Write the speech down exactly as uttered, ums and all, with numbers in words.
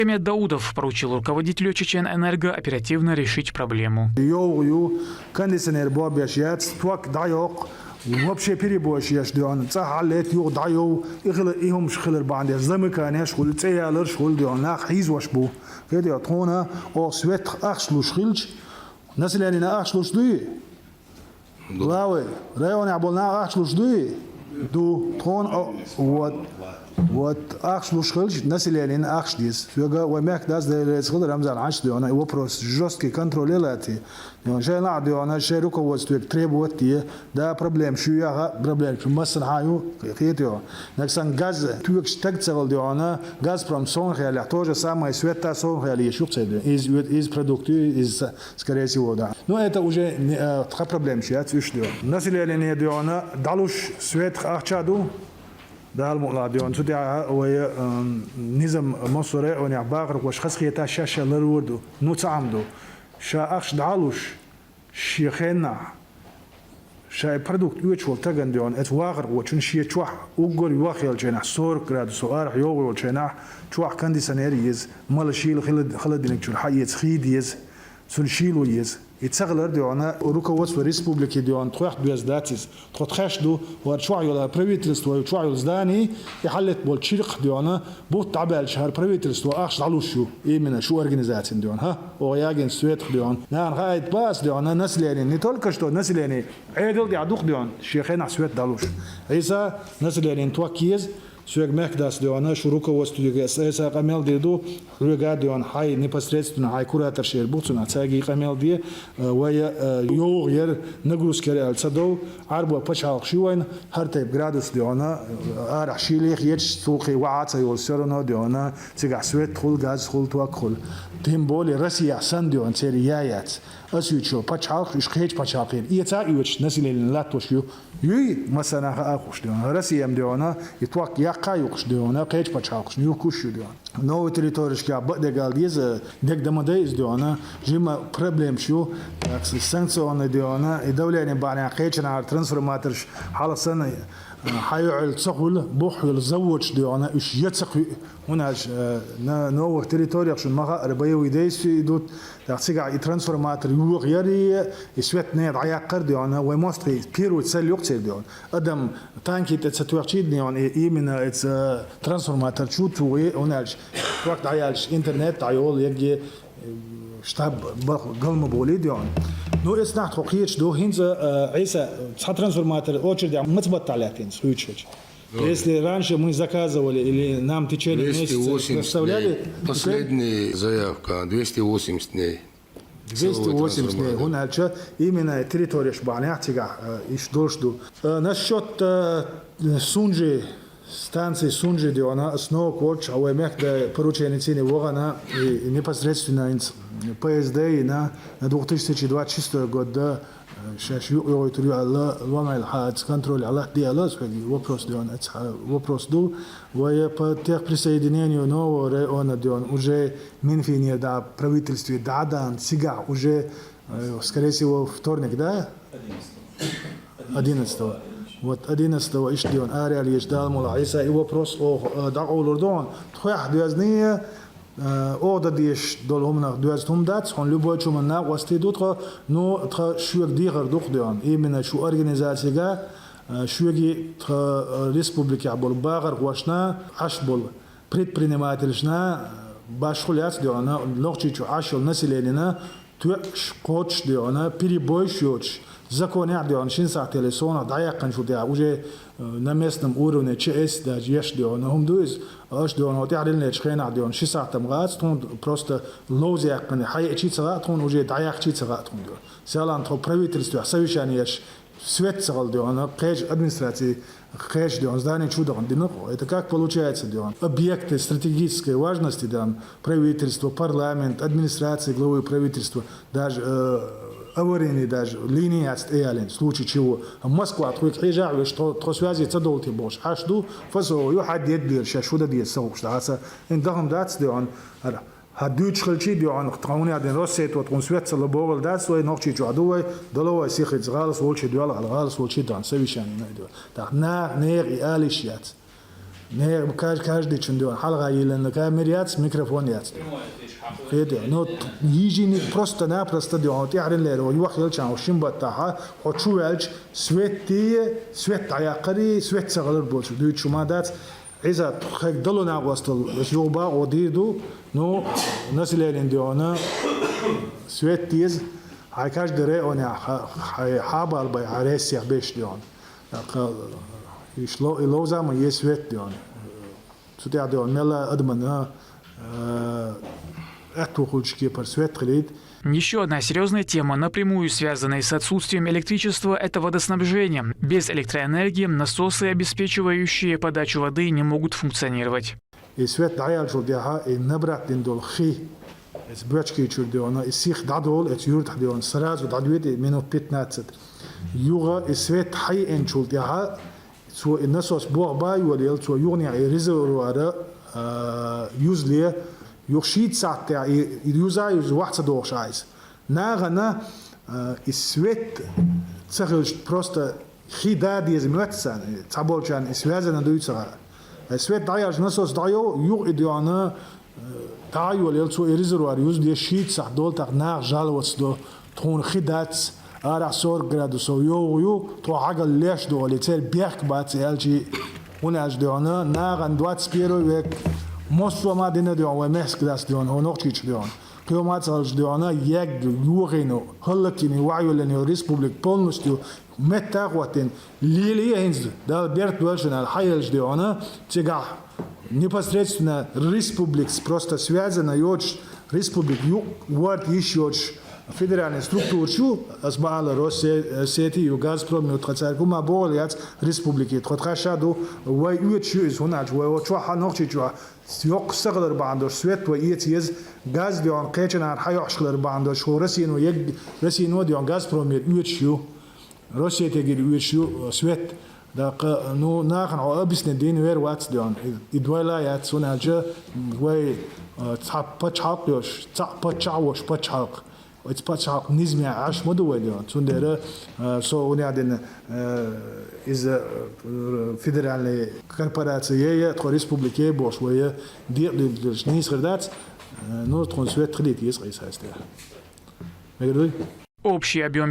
Ахмед Даудов поручил руководителю «Чеченэнерго» оперативно решить проблему. ЙовгӀа ю, кондиционер бобеш яц, ток дӀайоккху, вообще перебой еш дуьйна, цӀа хьаллет, юха дӀайов, и хила, и хӀумаш хилар бахьана деш, замыканеш хуьлу, цӀе яларш хуьлу дуьйна, нах хьийзош бу. Кхетий, тхуна оха свет ахча луш хилча, населенина ахча луш дуй? Ду. Главы, районехь болу нах ахча луш дуй? Ду. Тхуна, о, вот, вот, ахча луш хилча, населенина ахча деза. Соьга вай мехкдас Делаца хила Рамзан Хьаьжас дуьйна, и вопрос жёсткий контроль латий. Шайн лаахь дуьйна, шайн руководстве требовать де, да, проблема шу яха, проблема шу массанхьа хьан ю, кхетий. Нагсан газ, туьгаш таг ца гӀала дуьйна, Газпром сонхаяллехь, то же самое света сонхаял еш ю церан дуьйна. Из, из продукты, из, скорее всего, да. Ну, это уже не, э, тха проблема шу яц уьш дуьйна. Население дуьйна, дӀалуш светах ахча ду, Дала мукъ лахь дуьйна. Цу тӀехь вай, эм, низам массо районехь бахархоша хазахеташ шаьш-шаьш ларор ду. Ну, цхьа хӀума ду. Ша ахча дӀалуш, шен хеннахь, шайн продукт оьцуш волу тагана дуьйна, эцу вахархочун шен чохь уггар йохъеллачу хенахь, сорок градусов арахь йогӀу йолчу хенахь, чохь кондиционер еза, мала шийла хила-, холодильник чуьра хьаэца хи деза, цунна шийло еза. И ца хилар дуьйна, руководство республики дуьйна, тхох доьзна дац иза. Тхо тхаьш ду, хӀара чохь йолу правительство, чохь йолу здани, и хьаллет болу чиркх дуьйна, бутт дӀабаьлча хӀара правительство ахча дӀалуш ю, именно шу организацина дуьйна, хӀа? Оха ягина светах дуьйна. Нахана хаийта бац дуьйна, население, не только что население, Ӏедал тӀехь дукха дуьйна, шен хенахь свет дӀалуш. Ӏийса, население ток еза, соьга мехкдас дуьйна, шу руководствоге аса къамел дийр ду, хьоьга дуьйна, хьайн непосредственно хьайн кураторш эр бу, цунах цаьрга къамел де, э, вай, э, йовгӀа яр, нагрузка яр аьлла ца дов, Ӏарбой пачхьалкхаш ю вайна, хӀара тайпа градус дуьйна, э, арахь шийла хеташ, цул кхин ваха а ца йолуш, всё равно дуьйна, цигахь свет хуьлу, газ хуьлу, ток хуьлу. Тем более Россехь санна дуьйна, церан я яц. Ас юьйцуш йолу пачхьалкхаш, уьш кхечу пачхьалкхера эца а оьцуш, население латтош ю. Юй, массанхьа а хууш дуьйна. Россия-м дуьйна, и ток яккха а юкъуш дуьйна, кхечу пачхьалкхашна юхкуш ю дуьйна. Новый территорияшкахь бакъдерг ала деза, дерг дан ма дай иза дуьйна, жимма проблемаш ю, так, санкционный дуьйна, и давление бахьанехь кхечанхьара трансформаторш хьалха санна, э, хьайоьхьуьлла ца хуьлу, бух хуьлу заводаш дуьйна, уьш я ца кхуьу, хӀунда аьлча, э, на новых территориях шуна ма хаъара боевые действия идут, тӀаккха цигахь и трансформатор йохаяр, и свет нехан дӀаяккхар дуьйна, вай мостагӀий первый цель ю-кх церан дуьйна. Адам танки тӀе ца тоьхчий дуьйна, и именно эца трансформатор чу а тухий, хӀунда аьлча ток дӀаяьлча интернет дӀайолу, егге, э, штаб бах-, гал ма болий дуьйна. Ну, эцнахь тхо кхеташ ду, хӀинца, э, Ӏийса, цхьа трансформатор очередехь маца баттахь лаьттина, хьуьйцуш хилча? Если раньше мы заказывали или нам в течение месяца доставляли, двести восемьдесят дней. Последняя заявка, двести восемьдесят дней. Двести восемьдесят дней, хӀунда аьлча именно территорияш бахьанехь цигахь, э, иштта долуш ду. Э, насчёт, э, Сунжи, станции Сунжи дуьйна, ас новкъа волчу, а вай мехкда поручение цӀийна вахана, и, и непосредственно хӀинца П С Д йина, на две тысячи двадцать шестой год, да, Шаьш юкъайогӀуьйтур ю аьлла, ломал хьаца контроль латта де аьлла, ас хьоьга вопрос дуьйна, ас хьа-, вопрос ду. Вай по техприсоединению нового района дуьйна, уже Минфине да, правительстве да, дан, цигахь уже, э, скорее всего, вторник, да? Одиннадцатого. Вот, одиннадцатого иштта дуьйна, араяьлла еш Дала мукъ лахь, Ӏийса, и вопрос оха, э, дӀакъовлур ду хьуна. Тхоьх доьзна, Э, оха дан дезаш долу хӀуманах доьзна хӀума дац, хьуна любой чу ма накъостий ду тхо, ну, тхан шуьга дехар ду-кх дуьйна. Именно шу организацига, э, шуьга тхан, э, республикехь болу бахархошна, Ӏаш болу предпринимательшна, э, башхо яц дуьйна, Нохчийчу Ӏаш йолу населенина, тоьаш, кхочуш дуьйна, перебойш йоцуш, законехь дуьйна, шина сахьтеле сонах дӀаяьккхинчул тӀаьхьа уже, э, на местном уровне Ч С даже еш дуьйна, хӀума ду иза, аша дуьйна, хӀо тӀаьхьа рилнечу хенахь дуьйна, ши сахьтам гӀац тхуна, просто ловза яьккхина, хьаеъчий ца хаьа тхуна, уже дӀаяьккхичий ца хаьа тхуна дуьйна. Селан тхо правительствехь совещание еш, свет ца гӀала дуьйна, кхечу администраций, кхечу дуьйна, здание чу дахана дина-кх. Это как получается дуьйна? Объекты стратегической важности дуьйна, правительство, парламент, администрация главы правительства, даже, э, аварийный даже линия яц тӀеялина, случай чего. А Москва тхоьга хьежа а веш, тхо, тхо связи ца долу те бохуш. Ӏаш ду, фасо ю, хьан дед лера, шаьш хӀу дан деза ца хууш дац. Ин дахана дац дуьйна, ара. Хьан дуьйцуш хилчий дуьйна, тхуна хӀунда дина Россия тхуна свет ца ло бохула дац, вай Нохчийчохь ду вай, дало вай сихица, гӀалас волчий доьлла, гӀалас волчий дан, совещание найдо. Так, на, нехан и алиш яц. Не, каж-, каждый чун дён, хьалха йиллина камера яц, микрофон яц. Хетё, ну, т-, еженик просто-напросто дён, тӀехьарин лер, о, юхь елчан, о, шин баттахьа, хьо чу ваьлча, свет тие, свет дӀаяккхари, свет ца гӀалар боцу, дуьйцу ма дац, иза тхайг дало нагӀостал, эс югӀу бакъо дийр ду, ну, население дёна, свет деза, хьай каждый районехь, ха-, хьай хьабал бай, хьай рессех беш дёна. ТӀаккха, иш ло-, и ловза ма е свет дёна. Цу тӀехь дёна, мелла адамана, э, аьтту хуьлучу кепара свет хилийта. Ещё одна серьёзная тема, напрямую связанная с отсутствием электричества, это водоснабжение. Без электроэнергии насосы, обеспечивающие подачу воды, не могут функционировать. И свет дӀаяьллачул тӀаьхьа, и набрат дина долу хи, эца боьчкий чуьра дёна, и сих дӀадолу, эца юьртахь дёна, сразу дӀадоьду и минут пятнадцать. Юха и свет хьаеанчул тӀаьхьа, цо и насос бох ба йолаелла, цо юханехь и резервуара, а, юзле, юха шийтта сахьт тӀехь и, и юза а юза вахь ца дохуш Ӏайса. Нахана, а, и свет ца хилча, просто хи да деза моьтту царна, цхьаболчарна и связано дуй ца хаьа. Свет дӀаяьлча насос дӀайо, юха и доьгӀна, э, дӀа а йолаелла, цо и резервуар юзде шийтта сахьт долу, тӀаккха наха жаловаться до, тхуна хи дац, арахь сорок градусов йовха ю, тхо хьагал леш ду олий, церан бехк бац аьлчи, хӀунда аьлча доьгӀна, нахана двадцать первый век, массо а ма дина доьгӀна, вай мехсик дац доьгӀна, хӀо нохчийчу доьгӀна. Кхин ма ца хилча доьгӀна, егга, йохийна, хӀаллакйина, ваьйвеллина республика полностью метта а хӀоттийна, лелае хӀинца, Дала беркат дойла шуна аьлла, хьаелча доьгӀна, цигахь непосредственно республикас просто связано йоцуш, республика юкъа ворта йиш йоцуш федеральный структураш ю, ас ма-аллара, Россе-, Россети ю, Газпром ю, тхан цаьрга хӀума бохула яц республике, тхо тхаьш а ду, вай оьцуш ю иза, хӀунда аьлча вай оцу чохь а Нохчийчохь йоккха са хилар бахьана долуш, свет вай эца еза, газ доьгӀна кхечанхьара хьайохьуш хилар бахьана долуш, хӀо Россино егг-, Россино доьгӀна Газпромера оьцуш ю. Россетегара оьцуш ю, э, свет. ТӀаккха, ну, нахана хьо объяснить дийна вер вац доьгӀна. И, и дойла яц, хӀунда аьлча вай, э, цхьа пачхьалкх йолуш, цхьаъ паччахь а волуш пачхьалкх. Оцу пачхьалкх низме Ӏаш ма ду вай доьгӀна. Цундела, э, со хӀунда аьлла, э, иза, э, федеральная корпорация е, е тхо республика е бохуш вай, э, декъалуьйтуш нийса хир дац, э, ну, тхуна свет хилийта еза къийса хьаьстехь. Мегар дуй? Общий объём